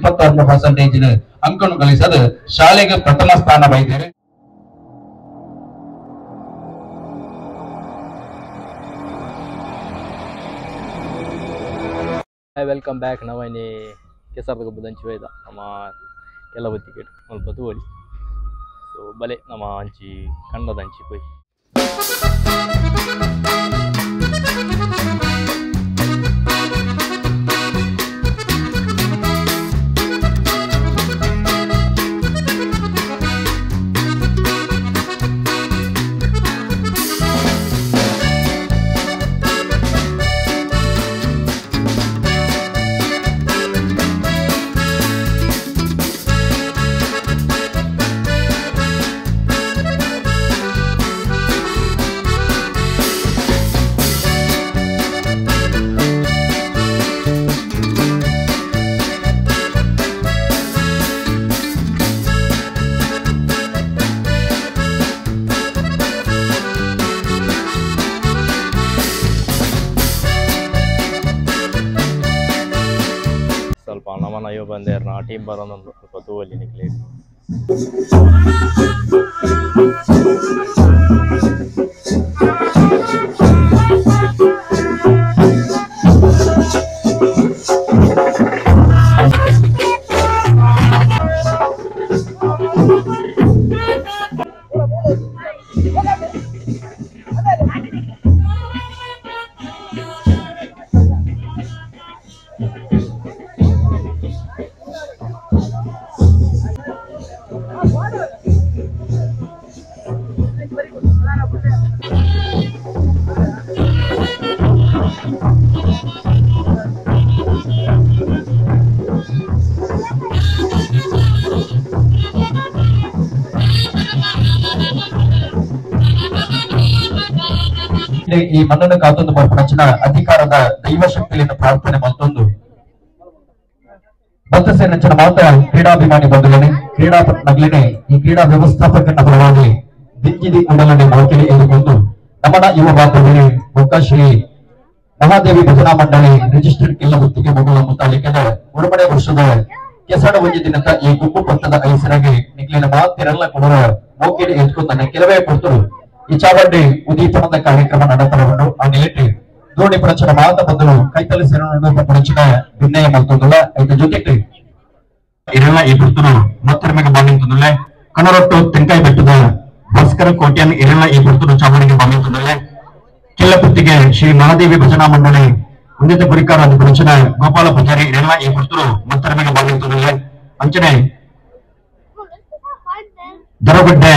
26 percentage ಅಂಕನು ಗಳಿಸದು ಶಾಲೆಗೆ ಪ್ರಥಮ ಸ್ಥಾನ ಬೈದೇವೆ. Welcome back. ನವನಿ ಕೆಸರದ ಗೊಬ್ಬದಂಚಿ ವೇದ ನಮ್ಮ ಕೆಲವು ಟಿಕೆಟ್ ಸ್ವಲ್ಪ ತೋಲಿ ಸೊ ಬಲೆ ನಮ್ಮ ಅಂಚಿ ಕಂಡದಂಚಿ ಪೋಯ್. ಸ್ವಲ್ಪ ನಮ್ಮನ ಅಯ್ಯೋ ಬಂದೇರ್ನ ಟೀಮ್ ಬರೋದೊಂದು ಸ್ವಲ್ಪ ತೂವಲ್ಲಿ ನಿಕ್ಲಿ. ಈ ಮಣ್ಣನ್ನು ಕಾತೊಂದು ಬರ್ಪಣಚಿನ ಅಧಿಕಾರದ ದೈವ ಶಕ್ತಿಯನ್ನು ಪ್ರಾರ್ಥನೆ ಮತ್ತೊಂದು ಭಕ್ತ ಮಾತ್ರ ಕ್ರೀಡಾಭಿಮಾನಿ ಬಂಧುಗಳೇ, ಕ್ರೀಡಾಪಟ್ಟಣಗಳೇ, ಈ ಕ್ರೀಡಾ ವ್ಯವಸ್ಥಾಪಕನ ಪರವಾಗಿ ದಿಂಜಿದಿ ಉಡಲನೆ ಮೋಕೆಲಿ ಎದುಕೊಂಡು ನಮನ ಯುವ ಬಾಂಧವರೇ ಬೊಕ್ಕ ಶ್ರೀ ಮಹಾದೇವಿ ಭಜನಾ ಮಂಡಳಿ ರಿಜಿಸ್ಟರ್ಡ್ ಕೆಲ ಗುತ್ತಿಗೆ ಮೊದಲ ಮುತಾಲಿಕದ ಉಡುಮಡೆ ವರ್ಷದ ಕೆಸಡ ಒಂಜಿ ದಿನದ ಈ ಗುಂಪು ಪಟ್ಟದ ಐಸರಾಗಿ ನಿಕ್ಲಿನ ಮಾತಿರಲ್ಲ ಕೊಡರ ಮೋಕೆಲಿ ಎದ್ಕೊಂಡನೆ ಕೆಲವೇ ಕೊಡ್ತರು ಈ ಚಾವಂಡಿ ಉದೀಪನದ ಕಾರ್ಯಕ್ರಮ ನಡೆತರವನ್ನು ಆ ನಿಲೆಟ್ಟಿ ದೋಣಿ ಪ್ರಚನ ಮಾತ ಬದಲು ಕೈತಲಿ ಸೇರನ್ನು ಪ್ರಚನ ಭಿನ್ನಯ ಮಲ್ತೊಂದುಲ್ಲ. ಐತ ಜೊತೆಗೆ ಇರೆಲ್ಲ ಈ ಪುರ್ತುನು ಮತ್ತೊಮ್ಮೆ ಬಂದಿತ್ತುಂದುಲ್ಲೆ ಕನರೊಟ್ಟು ತೆಂಕಾಯಿ ಬೆಟ್ಟದ ಭಾಸ್ಕರ ಕೋಟ್ಯನ್ ಇರೆಲ್ಲ ಈ ಪುರ್ತುನು ಚಾವಣಿಗೆ ಬಂದಿತ್ತುಂದುಲ್ಲೆ ಕಿಲ್ಲಪುತ್ತಿಗೆ ಶ್ರೀ ಮಹಾದೇವಿ ಭಜನಾ ಮಂಡಳಿ ಉನ್ನತ ಗುರಿಕಾರ ಪ್ರಚನ ಗೋಪಾಲ ಪೂಜಾರಿ ಇರೆಲ್ಲ ಈ ಪುರ್ತುನು ಮತ್ತೊಮ್ಮೆ ಬಂದಿತ್ತುಂದುಲ್ಲೆ. ಅಂಚನೆ ದರಗಡ್ಡೆ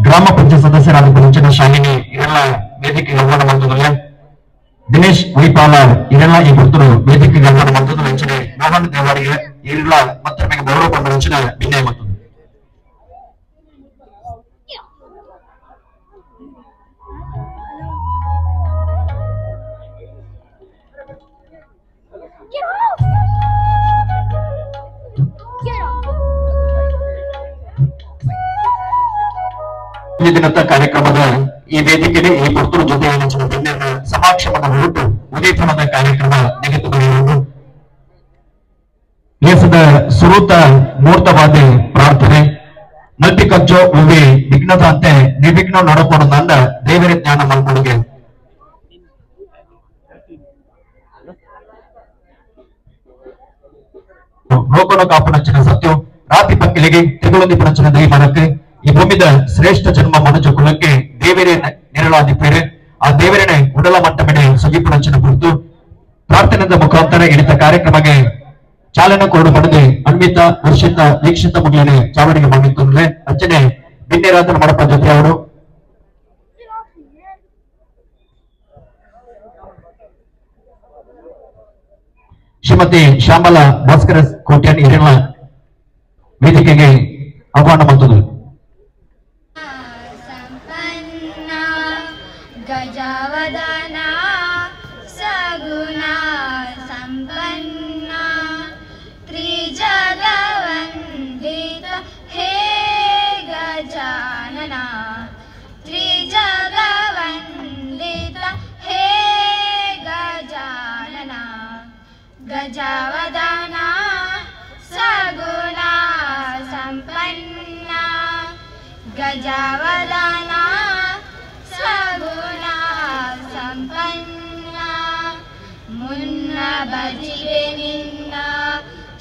ಗ್ರಾಮ ಪಂಚಾಯತ್ ಸದಸ್ಯರಾದ ಪ್ರಚನ ಶಾಲಿನಿ ಇರೆಲ್ಲ ವೇದಿಕೆಗೆ ಆಹ್ವಾನ ಮಾಡ್ತದಲ್ಲ. ದಿನೇಶ್ ವೈಪಾಲ ಇರೆಲ್ಲ ಈ ಭಕ್ತರು ವೇದಿಕೆಗೆ ಆಹ್ವಾನ ಮಾಡ್ತದ್ದು. ಅಂಚನೆ ಮೋಹನ್ ದೇವರಿಗೆ ಇರೆಲ್ಲ ಮತ್ತೊಮ್ಮೆ ಗೌರವ ಪಂಡ ವಿನಯ ಮಾಡ್ತದೆ. ದಿನದ ಕಾರ್ಯಕ್ರಮದ ಈ ವೇದಿಕೆಗೆ ಈ ಭಕ್ತರ ಜೊತೆ ಸಮಾಕ್ಷಮದ ಹೊರಟು ಉದೀಪನದ ಕಾರ್ಯಕ್ರಮ ನೆಗೆತುಕೊಂಡಿರುವುದು. ದೇಶದ ಸುರೂತ ಮೂರ್ತವಾದ ಪ್ರಾರ್ಥನೆ ಮಲ್ಪಿಕಜ್ಜೋ ಉವಿ ವಿಘ್ನದಂತೆ ನಿರ್ವಿಘ್ನ ನಡಪಡುವುದನ್ನ ದೇವರ ಜ್ಞಾನ ಮಲ್ಪಡುಗೆ. ಲೋಕನ ಕಾಪುನಂಚಿನ ಸತ್ಯ ರಾತಿ ಪಕ್ಕಿಲಿಗೆ ತಿರುಗುಳಂದಿ ಪಣಂಚಿನ ದೈವರಕ್ಕೆ ಈ ಭೂಮಿದ ಶ್ರೇಷ್ಠ ಜನ್ಮ ಮನುಜ ಕುಲಕ್ಕೆ ದೇವರೇ ನೆರಳಾದಿಪ್ಪೇರೆ. ಆ ದೇವರನೆ ಉಡಲ ಮಟ್ಟ ಮೇಲೆ ಸುಜೀಪುನಂಚಿನ ಕುರಿತು ಪ್ರಾರ್ಥನೆಯ ಮುಖಾಂತರ ಇಳಿತ ಕಾರ್ಯಕ್ರಮಕ್ಕೆ ಚಾಲನೆ ಕೊಡು ಪಡೆದು ಅನ್ವಿತ ವರ್ಷಿತ ವೀಕ್ಷಿತ ಮಗಳನೆ ಚಾವಣಿಗೆ ಮಾಡಿತ್ತಂದ್ರೆ ಅರ್ಚನೆ ಬಿನ್ನೆರಾತನ ಮಾಡಪ್ಪ ಜೊತೆ ಅವರು ಶ್ರೀಮತಿ ಶ್ಯಾಮಲಾ ಭಾಸ್ಕರ ಕೋಟ್ಯಾನ್ ಹಿರೇಣ ವೇದಿಕೆಗೆ ಆಹ್ವಾನ ಮಾಡ್ತದೆ. ಗಜವದನ ಸಗುಣ ಸಂಪನ್ನ ತ್ರಿಜಗವಂದಿತ ಹೇ ಗಜಾನನ ತ್ರಿಜಗವಂದಿತ ಹೇ ಗಜಾನನ ಗಜವದನ ಸಗುಣ ಗಜವದನ ಸಗುಣ ಸಂಪನ್ನ ಮುನ್ನ ಭಜಿವೆ ನಿನ್ನ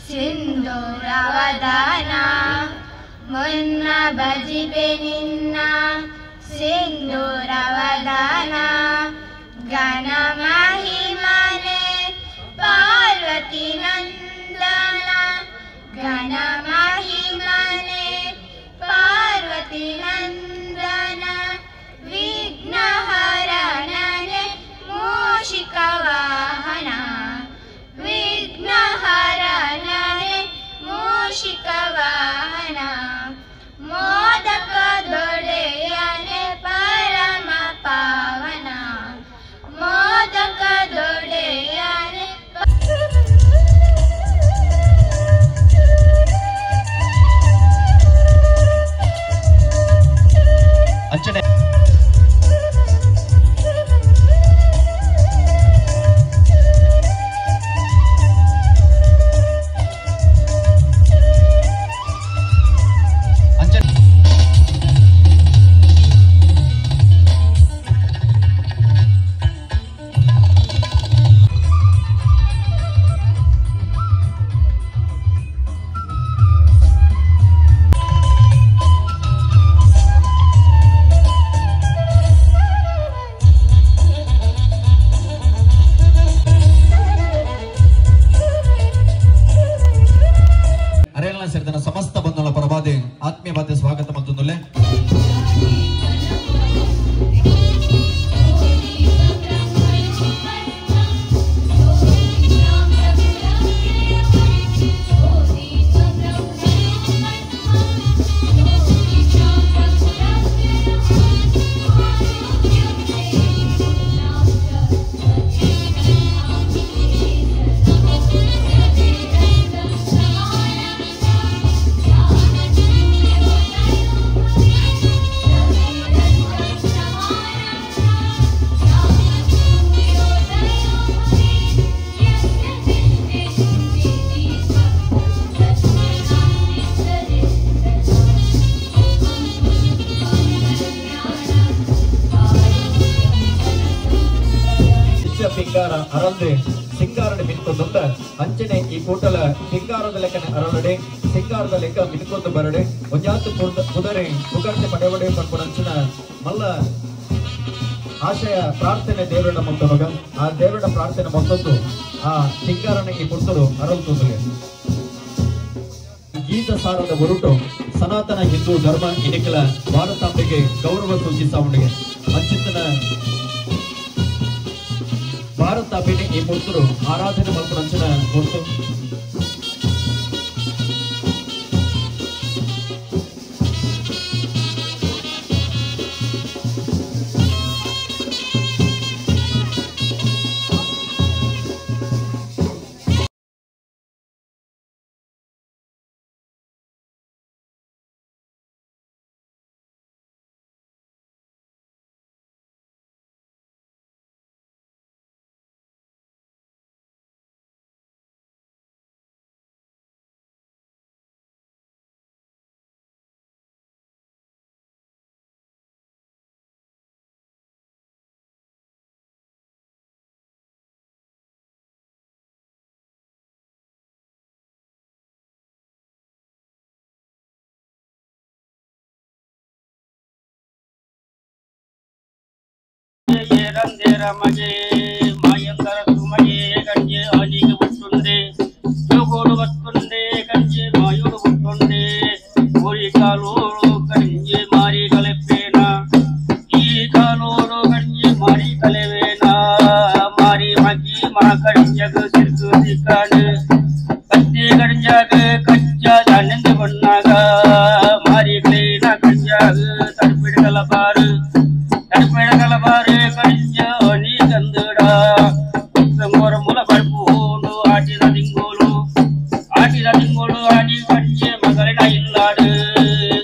ಸಿಂಧೂರವದನ ಮುನ್ನ ಭಜಿವೆ ನಿನ್ನ ಸಿಂಧೂರವದನ ಗಣ ಮಹಿಮನೆ ಪಾರ್ವತಿ ನಂದನ ಗಣ ಮಹಿಮನೆ ಪಾರ್ವತಿ ನಂದನ ವಿಘ್ನಹರಣನೆ ಮೂಷಿಕ ವಾಹನ ವಿಘ್ನಹರಣನೆ ಮೂಷಿಕ ವಾಹನ ಮೋದಕ ದೊಡೆಯನೆ ಪರಮ ಪಾವನ ಮೋದಕ ದೊಡೆಯನೆ. ಅಂಚನೆ ಅಂಚನೆ ಅರೇಲ್ನ ಸೇರಿದ ಸಮಸ್ತ ಬಂಧುಗಳ ಪರವಾದಿ ಆತ್ಮೀಯ ಸ್ವಾಗತ ಮತ್ತೊಂದುಲ್ಲೆ. ಪಿಂಗಾರ ಅರಲ್ದೆ ಸಿಂಗಾರನೆ ಮಿನ್ಕೊಂದ ಅಂಚನೆ ಈ ಕೂಟಲ ಪಿಂಗಾರದ ಲೆಕ್ಕನೆ ಅರಳಡೆ ಸಿಂಗಾರದ ಲೆಕ್ಕ ಮಿನ್ಕೊಂದು ಬರಡೆ ಒಂಜಾತು ಕುದರೆ ಪುಗರ್ತೆ ಪಡೆವಡೆ ಪನ್ಪುನಂಚಿನ ಮಲ್ಲ ಆಶಯ ಪ್ರಾರ್ಥನೆ ದೇವರನ್ನ ಮೊತ್ತಮಗ ಆ ದೇವರನ್ನ ಪ್ರಾರ್ಥನೆ ಮೊತ್ತೊಂದು ಆ ಸಿಂಗಾರನೆ ಈ ಪುರ್ತರು ಅರಲ್ತುಂದುಲೆ. ಗೀತ ಸಾರದ ಹೊರಟು ಸನಾತನ ಹಿಂದೂ ಧರ್ಮ ಇನಿಕಲ ಭಾರತಾಂಬೆಗೆ ಗೌರವ ಸೂಚಿಸಾವುಂಡಿಗೆ ಅಂಚಿತನ ಭಾರತ ಅಭಿನೆ ಈ ಪುರ್ತರು ಆರಾಧನೆ ಮಲ್ಪುನಂಚಿನ ಪುರ್ತು. ರಂದೇರಮಗೆ ಮಾಯಂದರ ಸುಮಗೆ ಗಂಜೆ ಅನಿಗೆ ಬುಟ್ಟುಂಡೆ ಯೋಗೋಡು ಬತ್ತುಂಡೆ ಗಂಜೆ ಮಾಯುಡು ಬುಟ್ಟುಂಡೆ ಕೋರಿ ಕಾಲೋಡು ಗಂಜೆ ಮಾರಿ ಕಲೆಪೇನ ಈ ಕಾಲೋಡು ಗಂಜೆ ಮಾರಿ ಕಲೆವೇನ ಮಾರಿ ಮಗಿ ಮಾ ಕಡಿಂಜಗ ಸಿರ್ಕು ಸಿಕ್ಕಾಡು ಕತ್ತಿ ಕಡಿಂಜಾಗ ಕಚ್ಚ தனிந்து பண்ணாக மாறி கிளீனா கஞ்சாகு தடுப்பிடுதல பாரு தடுப்பிடகல பாரு கடிஞ்ச நீ கந்துடா ஒரு முல பருப்பு ஆட்டின திங்கோலு ஆட்டின திங்கோடு ஆனி கடிஞ்ச மகளிட இல்லாடு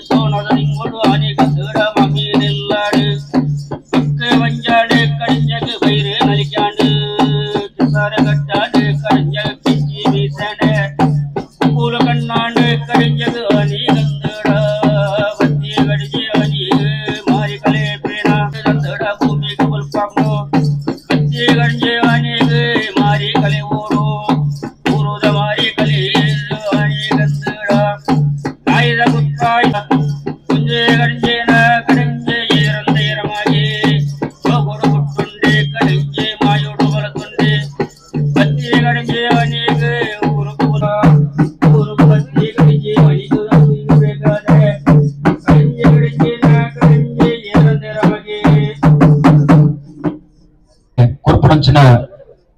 சோனத திங்கோடு ஆனி கந்துட மம்மீன் இல்லாடு பக்கு வஞ்சாடு கடிஞ்சகு வயிறு நலிக்காண்டு கிசார கட்டாடு கடிஞ்ச பிச்சி வீசனே கூல கண்ணாண்டு கடிஞ்சது அணி கந்துடா வத்தி கடிஞ்சு அணி ಮಲ್ಪುನಂಚಿನ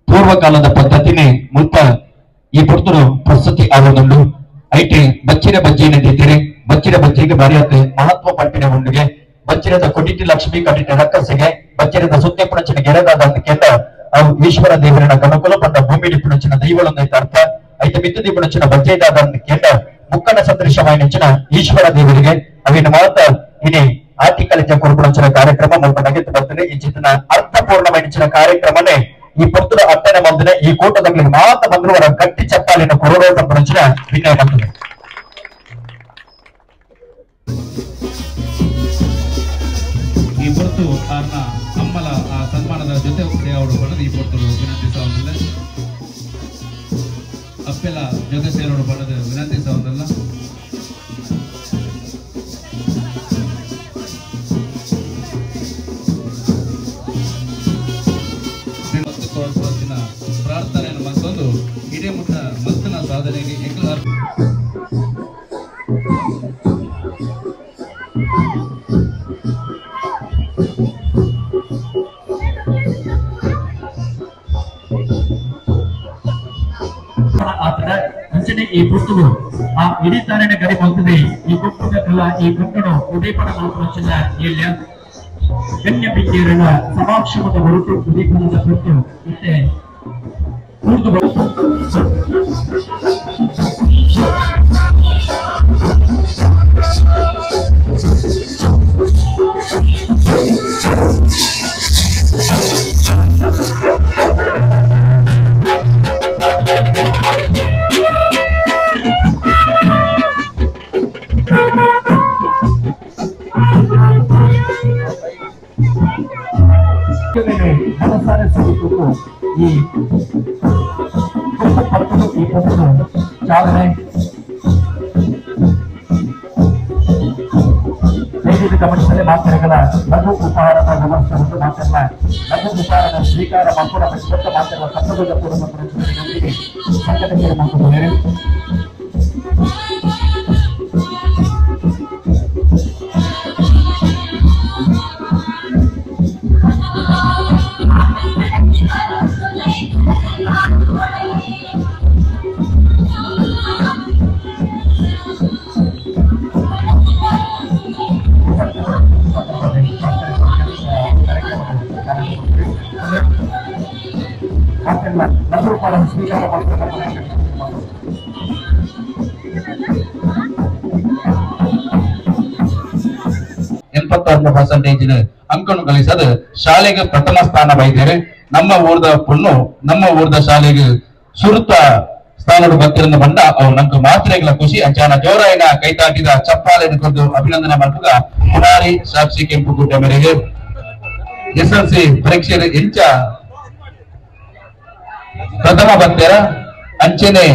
ಪೂರ್ವಕಾಲದ ಪದ್ಧತಿನೇ ಮುಲ್ಪ ಈ ಪೊರ್ತುಡು ಪ್ರಸ್ತುತಿ ಆವೊಂದುಂಡು. ಐಟೆ ಬಚ್ಚಿರ ಬಜ್ಜಿನ ದಿತ್ತಿರೆ ಬಚ್ಚಿರ ಬಜ್ಜಿಗೆ ಬಾರಿಯತ್ತೆ ಮಹತ್ವ ಪಂಪಿನ ಉಂಡುಗೆ ಬಚ್ಚಿರದ ಕೊಟಿಟಿ ಲಕ್ಷ್ಮಿ ಕಟಿಟಿ ರಕ್ಕಸಿಗೆ ಬಚ್ಚಿರದ ಸುತ್ತೆ ಪುಣಚಿನ ಗೆರೆದಾದ ಅಂತ ಕೇಂದ್ರ ಅವು ಈಶ್ವರ ದೇವರನ ಗಣಕುಲ ಪಂಡ ಭೂಮಿ ಪುಣಚಿನ ದೈವಳೊಂದೈತ ಅರ್ಥ. ಐತ ಮಿತ್ತು ದಿಪುಣಚಿನ ಬಜ್ಜೆದಾದ ಅಂತ ಕೇಂದ್ರ ಮುಕ್ಕನ ಸದೃಶವಾಯಿನಂಚಿನ ಈಶ್ವರ ದೇವರಿಗೆ ಅವಿನ ಮಾತ ಇನಿ ಆಟಿಕಲಿಜ ಕೊರಪುಣಂಚಿನ ಕಾರ್ಯಕ್ರಮ ಮುಲ್ಪ ನಗೆತ್ತು ಬರ್ತದೆ. ಈ ಚಿತ್ರನ ಅರ್ಥಪೂರ್ಣವಾಯಿನಂಚಿನ ಕಾರ್ಯಕ್ರಮನೇ ಈ ಪೊರ್ತುದ ಅಟ್ಟನೆ ಮಂದಿನ ಈ ಕೂಟದಲ್ಲಿ ಮಾತ ಬಂದ್ರು ಅವರ ಗಟ್ಟಿ ಚಪ್ಪಾಲಿನ ಕೊರಡೋ ಪುಣಚಿನ ವಿನಯ ಬಂದಿದೆ. ಈ ಪೊರ್ತು ಆರ್ನ ಅಮ್ಮಲ ಆ ಸನ್ಮಾನದ ಜೊತೆ ಅವರು ಬಣ್ಣದ ಈ ಪೊರ್ತುಡು ವಿನಂತಿಸುವುದಿಲ್ಲ. ಅಪ್ಪೆಲ್ಲ ಜೊತೆ ಸೇರೋಡು ಬಣ್ಣದ ವಿನಂತಿಸುವುದಿಲ್ಲ. ಪ್ರಾರ್ಥನೆಯನ್ನು ಮತ್ತೊಂದು ಇಡೀ ಮುಟ್ಟ ಮತ್ತನ ಸಾಧನೆಗೆ ಏಕಲ ಆತನ ಅಂಚನೆ ಈ ಪುಸ್ತಕ ಆ ಇಡೀ ತಾರನೆ ಗರಿ ಬಂತದೆ. ಈ ಕುಟ್ಟುಗಲ್ಲ ಈ ಕುಟ್ಟನು ಉದೀಪನ ಮಲ್ಪುನಂಚಿನ ಏಲ್ಯ ಗಣ್ಯ ಬಿಂದಿಯರನ ಸಮಾಕ್ಷಮದ ಹೊರತು ಉದೀಪನದ ಪುಟ್ಟು ಇತ್ತೆ ಕೂರ್ದು ಈ ಈ ಚಾಲನೆ ದಯವಿಟ್ಟು ಗಮನಿಸಲೇ ಮಾತನಾಡಲ ಲಘು ಉಪಹಾರದ ವ್ಯವಸ್ಥೆಯನ್ನು ಮಾತಲ್ಲ ಲಘು ಉಪಹಾರದ ಸ್ವೀಕಾರ ಮಾಡ್ಕೊಂಡು ಕೊಟ್ಟ ಮಾತಲ್ಲ ಕರ್ತವ್ಯದ ಪೂರ್ವ ಸಂಘಟನೆಯ ಮಾತನಾಡಿದ್ದಾರೆ. ಎಪ್ಪತ್ತಾರು ಪರ್ಸೆಂಟೇಜ್ ಅಂಕನು ಗಳಿಸದು ಶಾಲೆಗೆ ಪ್ರಥಮ ಸ್ಥಾನ ಬೈದೇರೆ. ನಮ್ಮ ಊರ್ದ ಪೊಣ್ಣು ನಮ್ಮ ಊರ್ದ ಶಾಲೆಗೆ ಸುರುತ ಸ್ಥಾನಡು ಬತ್ತಿರಂದ ಬಂಡ ಅವು ನಂಗೆ ಮಾತ್ರೆಗಳ ಖುಷಿ. ಅಂಚಾನ ಜೋರಾಯಿನ ಕೈತಾಟಿದ ಚಪ್ಪಾಳೆಯನ್ನು ಕೊದ್ದು ಅಭಿನಂದನೆ ಮಾಡ್ತದ ಕುಮಾರಿ ಸಾಕ್ಷಿ ಕೆಂಪುಗುಡ್ಡೆ ಮೇರೆಗೆ. ಎಸ್ಎಲ್ಸಿ ಪರೀಕ್ಷೆ ಎಂಚ ಪ್ರಥಮ ಬತ್ತೆರ ಅಂಚೆನೆ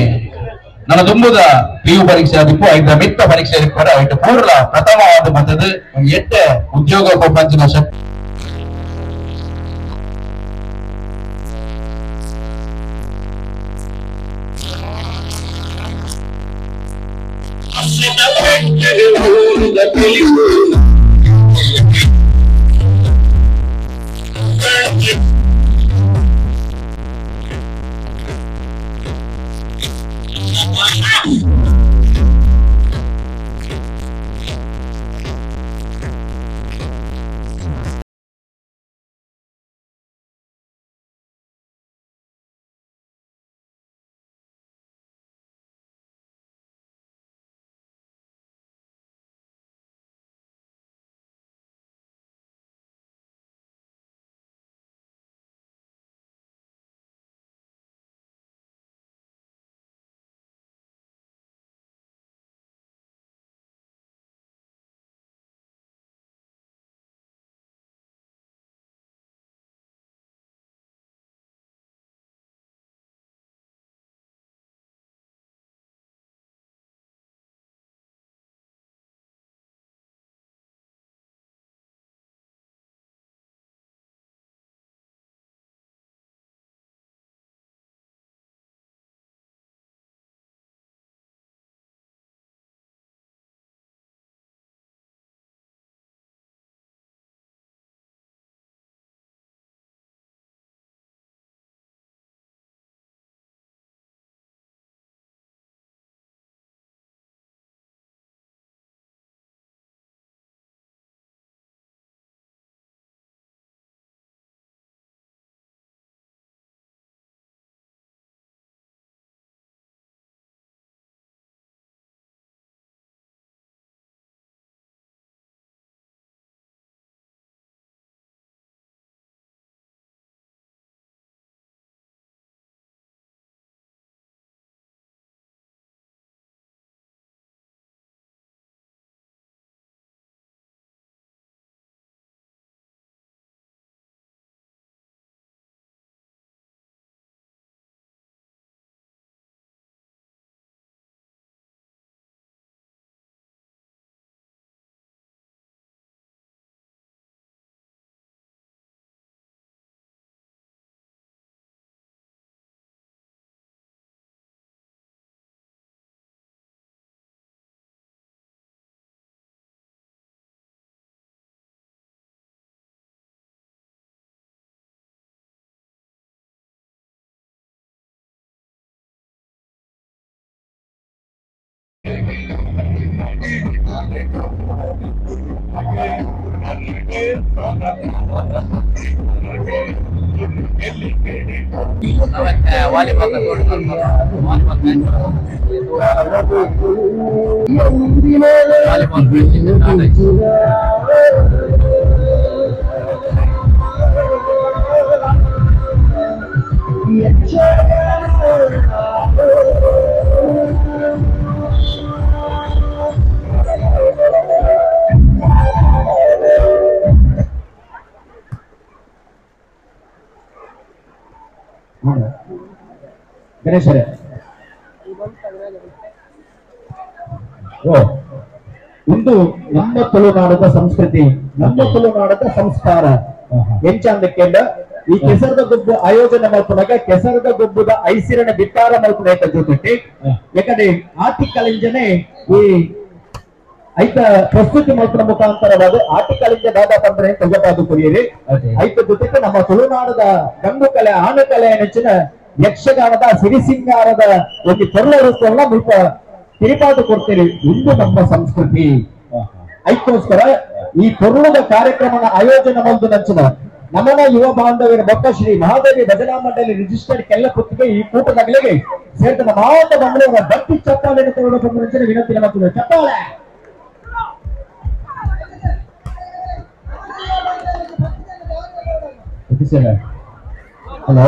ನನ್ನ ತುಂಬುದ ಪಿಯು ಪರೀಕ್ಷೆ ಆದಿಪ್ಪು ಐದ ಮಿತ್ತ ಪರೀಕ್ಷೆ ಆದಿಪ್ಪರ ಐಟ ಪೂರ್ಣ ಪ್ರಥಮವಾದ ಮತದ ಎಟ್ಟೆ ಉದ್ಯೋಗ ಕೊಪ್ಪಂಚಿನ ಶಕ್ತಿ Volleyball volleyball ಗಣೇಶರೇ, ಓ ಇಂದು ನಮ್ಮ ತುಳುನಾಡದ ಸಂಸ್ಕೃತಿ, ನಮ್ಮ ತುಳುನಾಡದ ಸಂಸ್ಕಾರ ಎಂಚಂದಕ್ಕೆಂದ ಈ ಕೆಸರದ ಗೊಬ್ಬು ಆಯೋಜನೆ ಮಲ್ಪುನಾಗ ಕೆಸರದ ಗೊಬ್ಬುದ ಐಸಿರಣ ಬಿತ್ತಾರ ಮಲ್ಪುನ ಜೊತೆ ಯಾಕಂದ್ರೆ ಆಟಿಕಲಿಂಜನೆ ಈ ಐತ ಪ್ರಸ್ತುತಿ ಮಲ್ಪುನ ಮುಖಾಂತರವಾದ ಆಟಿಕಲಿಂಜ ದಾದಾ ತಂದ್ರೆ ತೊಗಪಾದು ಕೊರಿಯರಿ. ಐತ ಜೊತೆಗೆ ನಮ್ಮ ತುಳುನಾಡದ ಗಂಡು ಕಲೆ ಆನು ಕಲೆ ನೆಚ್ಚಿನ ಯಕ್ಷಗಾನದ ಸಿರಿಸಿಂಗಾರದ ಒಂದು ಪೊರ್ಲ ರೂಪವನ್ನ ಮುಲ್ಪ ತಿರಿಪಾದು ಕೊಡ್ತೀರಿ. ಇಂದು ನಮ್ಮ ಸಂಸ್ಕೃತಿ. ಐಕ್ಕೋಸ್ಕರ ಈ ಪೊರ್ಲದ ಕಾರ್ಯಕ್ರಮದ ಆಯೋಜನೆ ಬಂದು ನಂಚಿನ ನಮ್ಮನ ಯುವ ಬಾಂಧವ್ಯರ ಭಕ್ತ ಶ್ರೀ ಮಹಾದೇವಿ ಭಜನಾ ಮಂಡಳಿ ರಿಜಿಸ್ಟರ್ಡ್ ಕೆಲ್ಲ ಪುತ್ತಿಗೆ ಈ ಕೂಟದಾಗಲಿಗೆ ಸೇರಿದ ಮಾತ ಮಂಡಳಿಯವರ ಭಕ್ತಿ ಚಪ್ಪಾಳೆ ತಗೊಳ್ಳೋದು ವಿನಂತಿ ಮಾಡ್ತಿದ್ದೇವೆ. ಚಪ್ಪಾಳೆ. ಹಲೋ,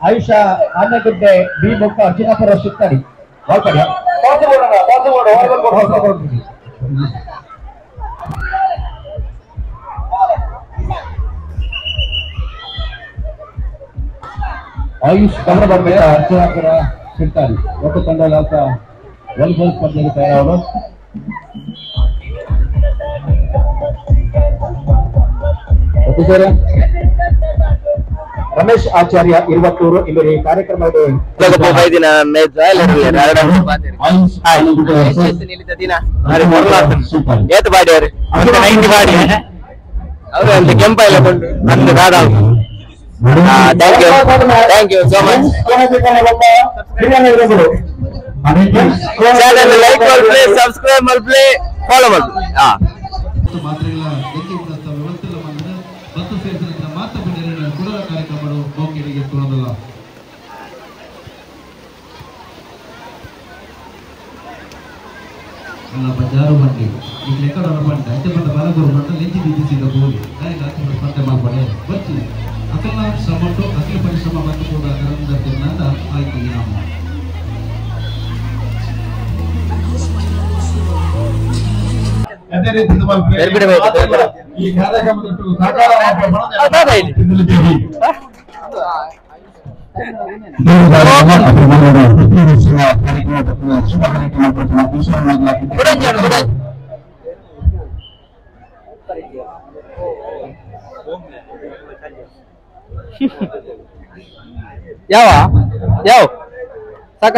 ಆಯುಷಾ ಆನೆಗುಡ್ಡೆ ಬಿ ಮುಖ ಅರ್ಜುನಾಪುರ ಸುತ್ತಡಿ. ಆಯುಷ್ ಕಮರಬರ್ಮೆ ಅರ್ಜುನಾಪುರ ಸಿಗ್ತಾರೆ. ಒಟ್ಟು ತಂಡ ವಾಲಿಬಾಲ್ ಸ್ಪರ್ಧೆಗೆ ತಯಾರಾದರು. ರಮೇಶ್ ಆಚಾರ್ಯ ಇರುವತ್ತೂರು ಇಲ್ಲಿ ಕಾರ್ಯಕ್ರಮದ thank you so much. Channel like ಮಲ್ಪ್ಲೆ, subscribe ಮಲ್ಪ್ಲೆ, follow ಮಲ್ಪ್ಲೆ. ಬಜಾರು ಬಂಡಿ ಈಗ ಲೆಕ್ಕ ಬಂಡ ಅಂಚೆ ಬಂದ ಬಾಲಗೂರು ಬಂಡ ಲೆಂಚಿ ಬೀಜಿಸಿದ ಗೋಲಿ ಸ್ಪರ್ಧೆ ಮಾಡ್ಬಾಡೆ ಬಚ್ಚಿ ಅಕಲ ಶ್ರಮಟ್ಟು ಅಖಿಲ ಪರಿಶ್ರಮ ಮತ್ತು ಕೂಡ ಕರಂದ ತಿನ್ನದ ಆಯ್ತು ಇನಾಮ. ಅದೇ ರೀತಿ ಈ ಕಾರ್ಯಕ್ರಮದ ಸಹಕಾರ ಯಾವ ಯಾವ ಸಾಕ.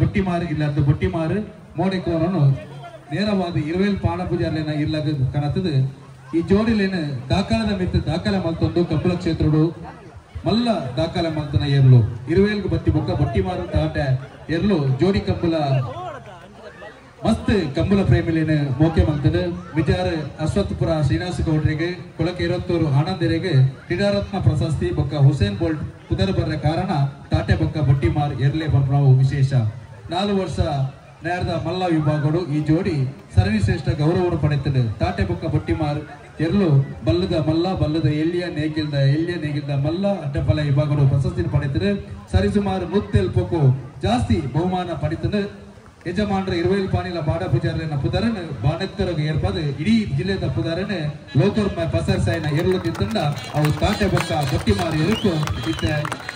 ಬೊಟ್ಟಿಮಾರು ಇಲ್ಲ ಬೊಟ್ಟಿಮಾರು ಮೋಡೆ ಕೋರನು ನೇರವಾದ ಇರುವೇಲ್ ಪಾಣ ಪೂಜಾರ್ಲೆನ ಇಲ್ಲಗ ಕಣತದು ಈ ಜೋಡಿಲೇನು ದಾಖಲದ ಮಿತ್ತು ದಾಖಲೆ ಮಲ್ತೊಂದು ಕಂಬಳ ಕ್ಷೇತ್ರಡು ಮಲ್ಲ ದಾಖಲೆ ಮಲ್ತನ ಎರ್ಲು ಇರುವೇಲ್ಗೆ ಬತ್ತಿ ಬೊಕ್ಕ ಬೊಟ್ಟಿ ಮಾರು ತಾಟೆ ಎರ್ಲು ಜೋಡಿ ಕಂಬಳ ಮಸ್ತ್ ಕಂಬಳ ಪ್ರೇಮಿಲೇನು ಮೋಕೆ ಮಲ್ತದು ವಿಚಾರ ಅಶ್ವತ್ಥಪುರ ಶ್ರೀನಿವಾಸ ಗೌಡ್ರಿಗೆ ಕೊಳಕೆ ಇರತ್ತೂರು ಆನಂದರಿಗೆ ಕ್ರೀಡಾರತ್ನ ಪ್ರಶಸ್ತಿ ಬೊಕ್ಕ ಹುಸೇನ್ ಬೋಲ್ಟ್ ಪುದರ್ ಬರ್ರ ಕಾರಣ ತಾಟೆ ಬೊಕ್ಕ ಬೊಟ್ಟಿಮಾರ್ ಎರ್ಲೆ ಬರ್ನಾವು ವಿಶೇಷ. 4 ವರ್ಷ ನೇರದ ಮಲ್ಲ ವಿಭಾಗಗಳು ಈ ಜೋಡಿ ಸರಣಿ ಶ್ರೇಷ್ಠ ಗೌರವವನ್ನು ಪಡೆಯುತ್ತದೆ. ತಾಟೆ ಬೊಕ್ಕ ಬೊಟ್ಟಿಮಾರ್ ಎರ್ಲು ಬಲ್ಲದ ಮಲ್ಲ ಬಲ್ಲದ ಎಲ್ಲಿಯ ನೇಗಿಲ್ದ ಎಲ್ಲಿಯ ನೇಗಿಲ್ದ ಮಲ್ಲ ಅಡ್ಡಫಲ ವಿಭಾಗಗಳು ಪ್ರಶಸ್ತಿ ಪಡೆಯುತ್ತದೆ. ಸರಿಸುಮಾರು 170 ಜಾಸ್ತಿ ಬಹುಮಾನ ಪಡೆಯುತ್ತದೆ. ಯಜಮಾನರ ಇರುವೇಲ್ ಪಾನಿಲ ಬಾಡ ಪೂಜಾರನ ಪುದರನ್ ಬಾಣೆತ್ತರಗ ಏರ್ಪಾದು ಇಡೀ ಜಿಲ್ಲೆದ ಪುದರನ್ ಲೋಕರ್ಮ ಪಸರ್ಸಾಯಿನ ಎರ್ಲು ತಿಂತಂಡ ಅವು ತಾಟೆ ಬೊಕ್ಕ ಬೊಟ್ಟಿಮಾರಿ ಎರುಕು ಇತ್ತ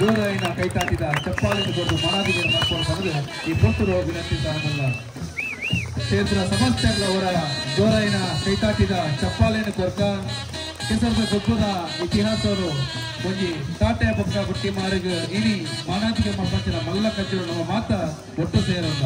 ಜೋರಾಯಿನ ಕೈತಾಟಿದ ಚಪ್ಪಾಳಿನ ಕೊಟ್ಟು ಮನಾದಿಗೆ ಮಾಡ್ಕೊಂಡು ಬಂದು ಈ ಪೊರ್ತರು ವಿನಂತಿಸ್ತಾ ಕ್ಷೇತ್ರ ಸಮಸ್ತೆಗಳವರ ಜೋರಾಯಿನ ಕೈತಾಟಿದ ಚಪ್ಪಾಳೆಯನ್ನು ಕೊರ್ಕ ಕೆಸರದ ಗೊಬ್ಬದ ಇತಿಹಾಸವರು ಒಂಜಿ ತಾಟೆ ಬೊಕ್ಕ ಬೊಟ್ಟಿಮಾರಿಗ ಇನಿ ಮಾನಾದಿಗೆ ಮಪ್ಪಂಚಿನ ಮಲ್ಲ ಕಜ್ಜರು ನಮ್ಮ ಮಾತ ಒಟ್ಟು ಸೇರಂದ.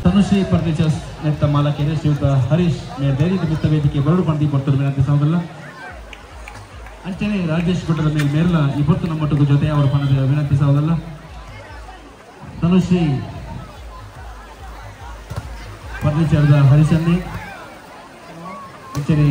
ತನುಶ್ರೀ ಫರ್ನಿಚರ್ಸ್ ನೆತ್ತ ಮಾಲಕರು ಶ್ರೀಯುತ ಹರೀಶ್ ಮೇರ್ ಧೈರ್ಯದ ಮಿತ್ತ ವೇದಿಕೆ ಬರಡು ಪಂಡಿ ಕೊಡ್ತಾರೆ ವಿನಂತಿ ಸಹೋದರ. ಅಂಚನೆ ರಾಜೇಶ್ ಗುಡ್ಡದ ಮೇಲೆ ಮೇರ್ಲ ಇವತ್ತು ನಮ್ಮೊಟ್ಟಿಗೆ ಜೊತೆ ಅವರ ಪಣದ ವಿನಂತಿ ಸಹೋದರ. ತನುಶ್ರೀ ಫರ್ನಿಚರ್ದ ಹರಿಶನ್ನಿ ಅಂಚನೆ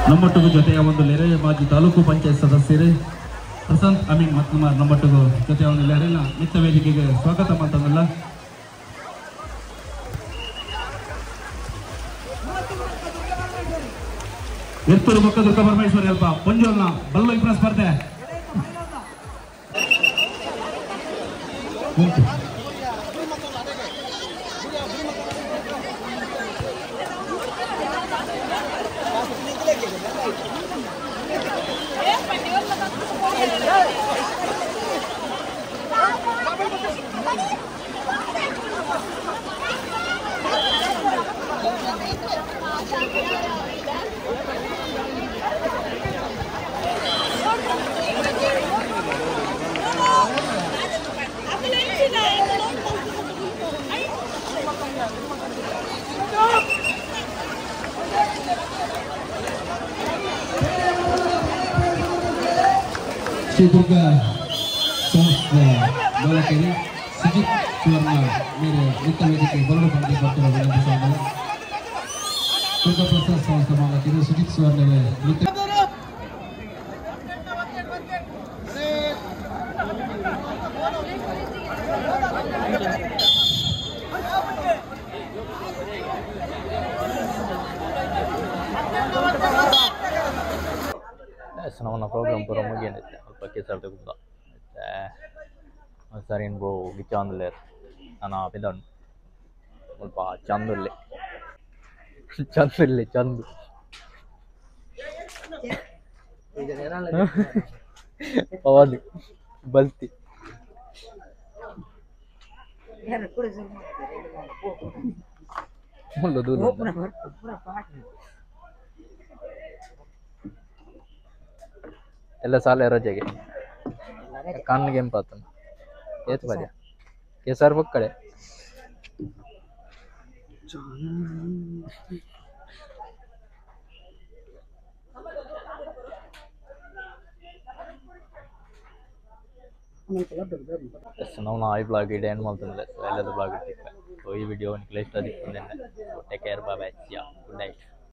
ನಮ್ಮೊಟ್ಟಿಗೂ ಜೊತೆಯ ಒಂದು ಲೆರೆ ಮಾಜಿ ತಾಲೂಕು ಪಂಚಾಯತ್ ಸದಸ್ಯರೇ ಪ್ರಶಾಂತ್ ಅಮೀನ್ ಮತ್ಕುಮಾರ್ ನಮ್ಮೊಟ್ಟಿಗೂ ಜೊತೆಯ ಒಂದು ಲೆರೆನ ಮಿತ್ತ ವೇದಿಕೆಗೆ ಸ್ವಾಗತ ಮಾಡ್ತಾನಲ್ಲ. ಎತ್ತೂರು ಬೊಕ್ಕ ದುರ್ಗಾ ಪರಮೇಶ್ವರಿ ಅಲ್ಪ ಪೊಂಜೋಲ್ನ ಬಲ್ಲ ಇಬ್ಬರ ಸ್ಪರ್ಧೆ. ಶ್ರೀ ದುರ್ಗಾ ಸಂಸ್ಥೆ ಮಾಲಕರು ಸುಜಿತ್ ಸುವರ್ಣ ಮೇರೆ ವಿತ್ತ ವೇದಿಕೆ ಬರಡು ಬಂದಿ ಬರ್ತಾರೆ ವಿನಂತಿಸಿದ್ದಾರೆ. ದುರ್ಗಾ ಪ್ರಸಾದ್ ಸಂಸ್ಥೆ ಮಾಲಕರು ಸುಜಿತ್ ಸುವರ್ಣ ವಿತ್ತ ನಮ್ಮ ಪ್ರೋಗ್ರಾಮ್ ಪೂರ ಮುಗಿಯಂದಿತ್ತೆ ಅಲ್ಪ ಕೇಸರ್ದ ಗುಬ್ದ ಮತ್ತು ಸರಿನ್ ಬ್ರೋ ಗಿಚ್ಚಾಂದುಲ್ಲೇರ್ ನಾನು ಪಿದಣ್ಣು ಸ್ವಲ್ಪ ಚಂದುಲ್ಲೆ ಚಂದುಲ್ಲೆ ಚಂದು ಪವನ್ ಬಲ್ತಿ ಮುಳ್ಳು ದೂರ ಎಲ್ಲ ಸಾಲೆ ರಜೆಗೆ ಕಣ್ಣಿಗೆ ಎಂಪಾತನ ಏತ್ ಪದ್ಯ ಕೆಸರು ಬೊಕ್ಕಡೆ ಎಸ್ ನಾವು ನಾ ಈ ಬ್ಲಾಗ್ ಇಡೆ ಏನು ಮಾಡ್ತಂದ್ರೆ ಎಲ್ಲದ ಬ್ಲಾಗ್ ಇಟ್ಟಿದ್ದೆ. ಸೊ ಈ ವಿಡಿಯೋ ನಿಮ್ಗೆ ಇಷ್ಟ ಆಗಿತ್ತು. Take care, bye bye, yeah, good night.